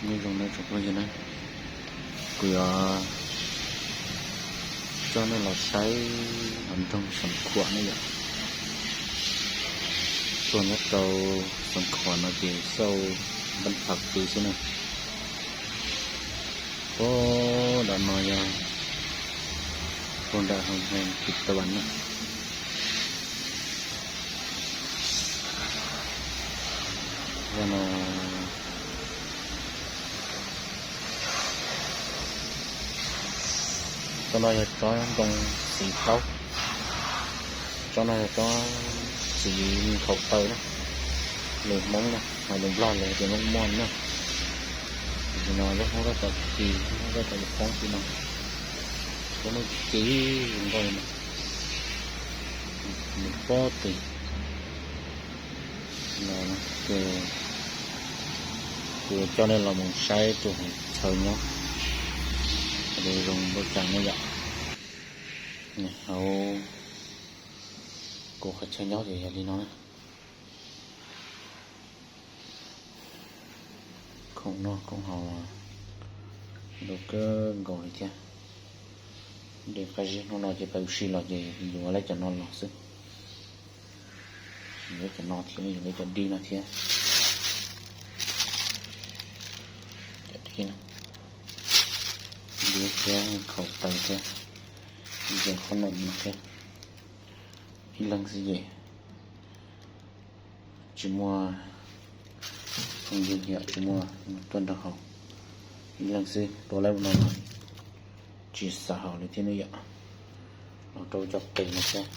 Nyob zoo nawb tsoom phooj ywg na, kuv yuav coj nej los saib hauv nroog Xeev Khuam ne yom. Tuaj nyob rau Xeev Khuam no ces xauj npab phaj pw xwb na. Puag nram no yog puag nram Hoo Hee Kis Tau Vas na. Yog no, tsob no yog tsob ntoo txiv plaub, tsob no yog tsob txiv nkhaus taw na, lus Hmoob na, ho lus Nplog lawv tias lub muaj na. Tam sim no lub hoob tab tom kis, lub hoob tab tom poob tim no, lub hoob kis nkauj li no, nws pob tim no ces kuv coj nej los mus saib tus hauv chaw nyob, zoo npaum cas ne yom. Hauv kuv qhov chaw nyob ces yog li no na. Khoom noj khoom haus los zoo kawg nkaus li thiab. Dej qab zib hnub no ces pais ua si los ces yuav lawv cov no los xwb. Yuav lawv cov no thiab, yuav lawv cov dib no thiab. Cov dib no, dib thiab nkhaus taw thiab, ib qho no thiab. Ib leeg xwb ces tsis muaj phooj ywg yom, tsis muaj tuaj nrog haus, ib leeg xwb. Tua lawm no tsis xav haus li thiab ne yom. Los rau cov qis no thiab,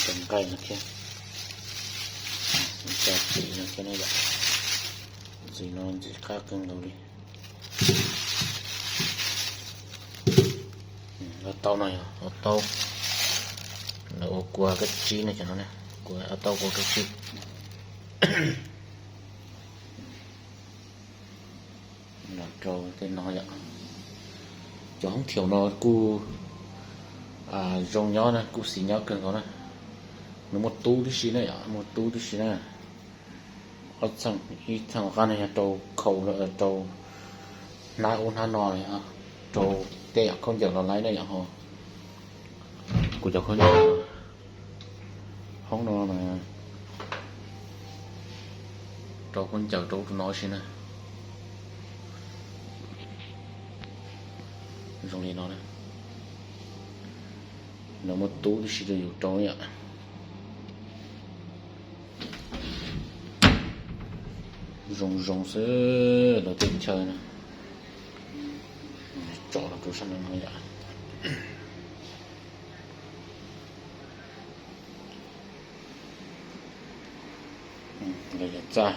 cov nqaij no thiab, cov ntxiv no thiab ne yom. Ntxiv no ntxiv qab kawg nkaus li. Ob taub no yog ob taub lawv ua kua kab tsib ne, cov no ne, kua ob taub kua kab tsib. Los rau tej no yom. Cov hoob thiaum no kuj zoo nyob na, kuj xis nyob kawg nkaus na. Nws muaj tub tib si na yom, muaj tub tib si na. Ob txheej, ib txheej qab no yog rau khaum, rau hnab ub hnab no, rau tej yam khaub ncaws los laib na yom ho. Kuv cov khaub ncaws, hoob no mas rau khaub ncaws rau ub rau no si na. Zoo li no na. Lawv muaj tub tib si rau yus rau yom. Zoo zoo xwb lawv tej chaw no. Tso los rau sab no no yom. Lawv cov txaj,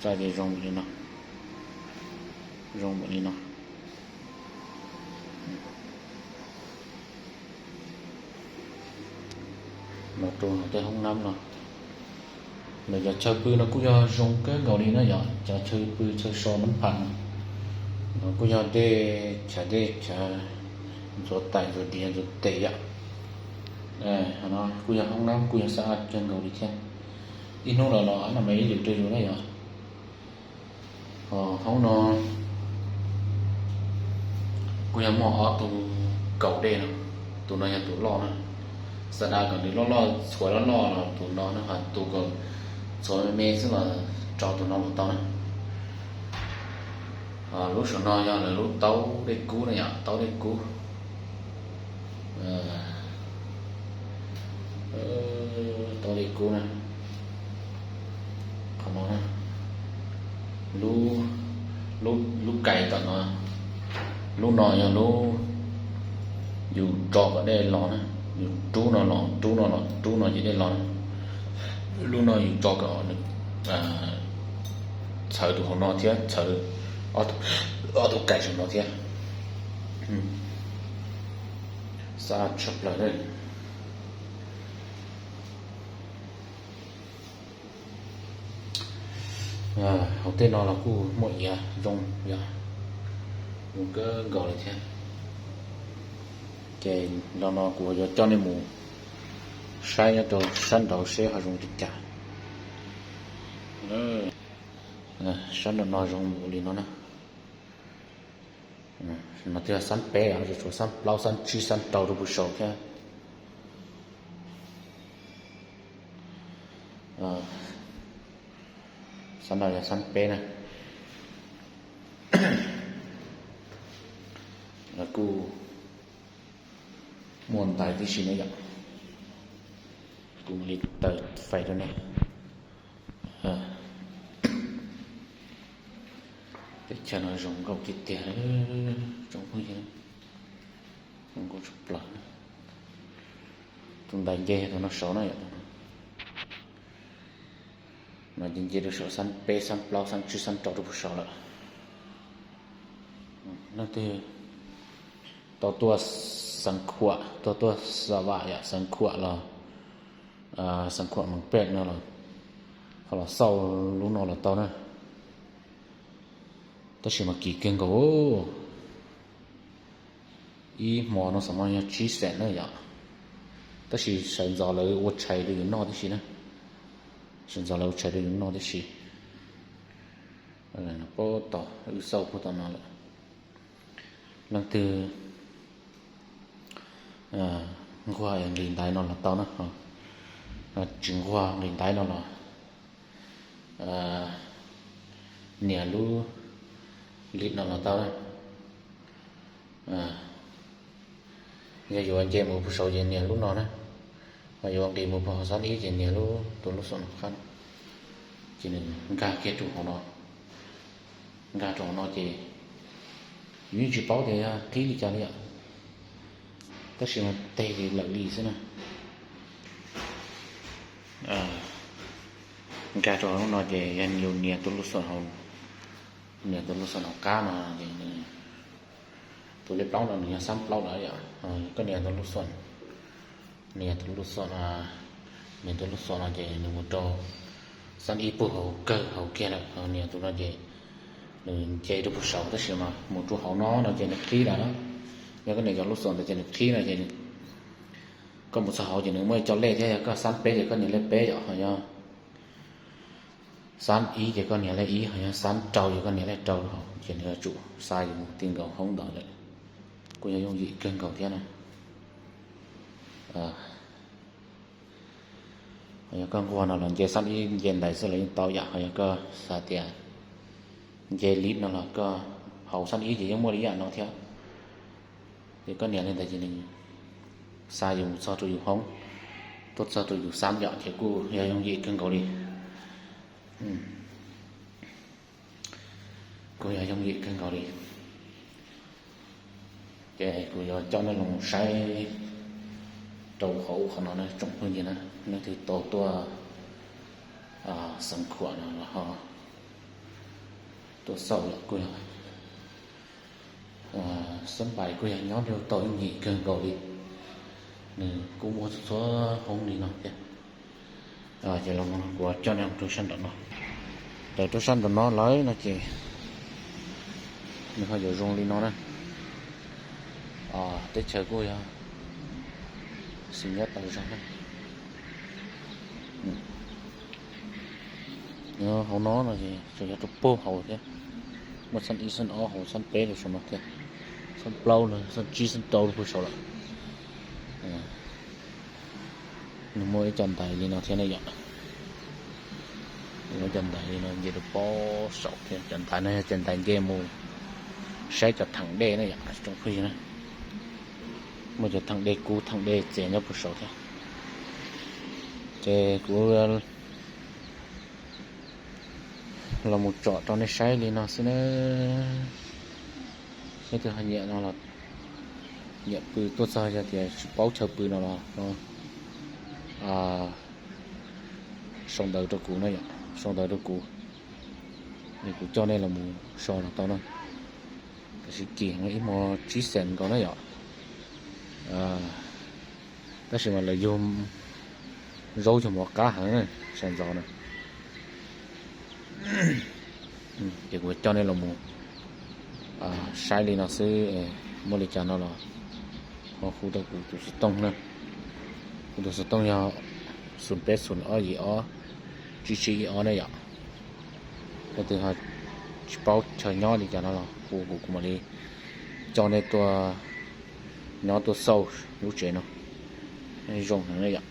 txaj ces zoo li no, zoo npaum li no. Los rau tej hoob nab no, lawv cov chaw pw no kuj yog zoo kawg nkaus li na yom. Cov chaw pw chaw so nab pham no, no kuj yog dej chav, dej chav ntxuav tais ntxuav diav ntxuav tes yom. No kuj yog hoob nab, kuj yog xab ab kawg nkaus li thiab. Ib hnub los los no mas ib lwm rau yus na yom. Hoob no kuj yog muaj ob tug kaus dej no, tus no yog tus loj na. Xab ab kom nws loj loj txhuav loj loj los tus no na, ho tus kom txhuav me me xwb los tso tus no los tau na. Lub saum no yog lawv lub taub dej kub na yom, taub dej kub. Taub dej kub na. Qhov no, lub, lub kais tom no, lub no yog lub yus tso kom dej los na, yus rub no los rub no los rub no ces dej los na. Lub no yus tso kom nws txhawv tus hauv no thiab txhawv ob tug kais saum no thiab. Xab tshaj plaws. Hauv tej no los kuj muaj iav zoo yom, zoo kawg nkaus li thiab. Ces los no kuv yuav coj nej mus saib nyob rau sab nraud seb ho zoo li cas. Sab nram no zoo li no na. No twb yog xab peb, tshuav xab plaub, xab tsib, xab rau rau puag saud thiab. Xab no yog xab peb na. Kuj muaj ntais tib si na yom. Kuv mam li taws fais rau nej. Teb chaws no zoo nkauj tiag tiag, tsoom phooj ywg, zoo nkauj tshaj plaws. Tus ntais nce tus no saud na yom. No ces nce rau saum xab peb, xab plaub, xab tsib, xab rau rau puag saud lawm. Leej twg tau tuaj Xeev Khuam, tau tuaj Xa Vam yom, Xeev Khuam los, Xeev Khuam Mees Pej no los, ho los xauj lub no los tau na. Tab sis mas kim kawg nkaus. Ib hmo no xav mas yog tsib xees na yom. Tab sis sawv ntxov lawv ua tshais rau yus noj tib si na. Sawv ntxov lawv ua tshais rau yus noj tib si. Paub tau wb xauj puag tom no lawm. Leej twg nquag nqis ntaiv no los tau na. Tsis nquag nqis ntaiv no los nias lub lib no los tau na. Yog yuav nce mus puag saud ces nias lub no na, ho yuav nqis mus puag hauv xab ib ces nias lub, tus lub xom no qab no, ces nws nkag kiag rau hauv no. Nkag rau hauv no ces yus yeej tsis paub tias yog qhib li cas li yom, tab sis mas teg ces lawm li xwb na. Nkag rau hauv lub no ces yog yus nias tus lub xom hauv, nias tus lub xom hauv qab no ces nws, tus lej plaub no nws yog xab plaub lawm yom, koj nias tus lub xom, nias tus lub xom, nias tus lub xom no ces nws mus rau xab ib puag hauv kawg hauv kiag lawm, nias tus no ces nws nce rau puag saud tab sis mas mus rau hauv no no ces nws qhib lawm. Yog koj nias cov lub xom ntawd ces nws qhib no ces koj mus txog hauv ces nws muaj ib co lej thiab, yog koj xab peb ces koj nias lej peb yom, ho yog xab ib ces koj nias lej ib, ho yog xab rau ces koj nias lej rau hauv, ces nws yuav tsum xa yus mus ti nkaus hoob ntawd lawm. Kuj yog yooj yim kawg nkaus thiab na. Ho yog koj nquag no los nce xab ib nce ntais xwb los yeej tau yam, ho yog koj xav tias nce lib no los koj hauv xab ib ces yeej muaj li yam no thiab. Ces koj nias li ntawd ces nws xa yus mus txog rau yus hoob, tuaj txog rau yus xab yom, ces kuj yog yooj yim kawg nkaus li. Kuj yog yooj yim kawg nkaus li. Ces kuv yuav coj nej los saib rau hauv qhov no na tsoom phooj ywg na, leej twg tau tuaj Xeev Khuam no los ho tuaj xauj yom, kuj yog xab npais kuj yog nyob rau tau yooj yim kawg nkaus li. Nws kuj muaj txhua hoob li no thiab. Ces los kuv coj nej rau sab nraum no. Raws rau sab nraum no lawm no ces nws ho yuav zoo li no na. Teb chaws kuj yog xis nyob tau zog na. Nyob hauv no no ces tseem yog rau puag hauv thiab. Muaj xab ib xab ob hauv xab peb rau saum no thiab. Xab plaub lawm, xab tsib xab rau rau puag saud lawm. Nws muaj ib co ntais li no thiab ne yom. Muaj ib co ntais li no nce rau puag saud thiab, cov ntais no yog cov ntais nce mus saib cov theem dej na yom tsoom phooj ywg na. Muaj cov theem dej kub theem dej txias nyob puag saud thiab. Ces kuv los mus tsom rau nej saib li no xwb na. Leej twg ho nyiam no los nyiam pw tuaj txog yog tias tsis paub chaw pw no los sau ntawv rau kuv na yom, sau ntawv rau kuv, es kuv coj nej los mus so los tau na. Tam sim kis ib hmo tsib xees nkaus na yom. Tab sis mas lawv yug zaub yug mov qab heev na, sawv ntxov na. Ces kuv coj nej los mus saib li no xwb, muaj li cas no los ho hu rau kuv tus xov tooj na. Kuv tus xov tooj yog xoom peb xoom ob yim ob tsib tsib ib ob na yom. Leej twg ho tsis paub chaw nyob li cas no los hu kuv, kuv mam li coj nej tuaj nyob tuaj xauj lub tsev no. Zoo heev na yom.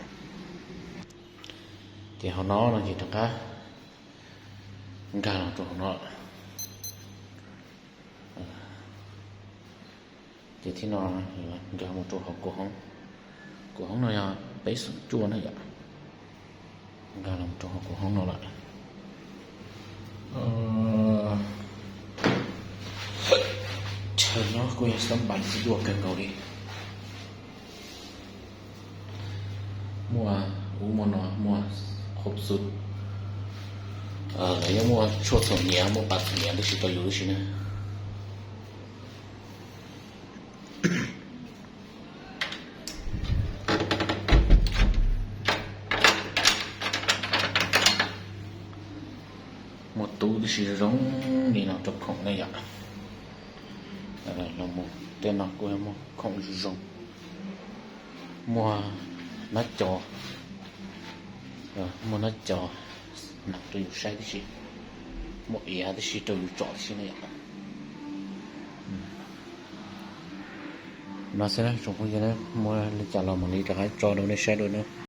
Ces hauv no no ces rov qab nkag los rau hauv no. Ces thib no nkag mus rau hauv kuv hoob. Kuv hoob no yog peb xoom cuaj na yom. Nkag los rau hauv kuv hoob no lawm. Chaw nyob kuj yog xab npais txiv duaj kawg nkaus li. Muaj ub muaj no, muaj qhov xub, lawv yeej muaj tshuaj txhuam hniav, muaj pas txhuam hniav tib si rau yus tib si na. Muaj tub tib si zoo li no rau khoom ne yom. Los mus tej no kuj yog muaj khoom zoo zoo. Muaj nab co, muaj nab co rau yus saib tib si, muaj iav tib si rau yus tsom tib si ne yom. No xwb na tsoom phooj ywg, muaj li cas los mam li rov qab tso rau nej saib dua na.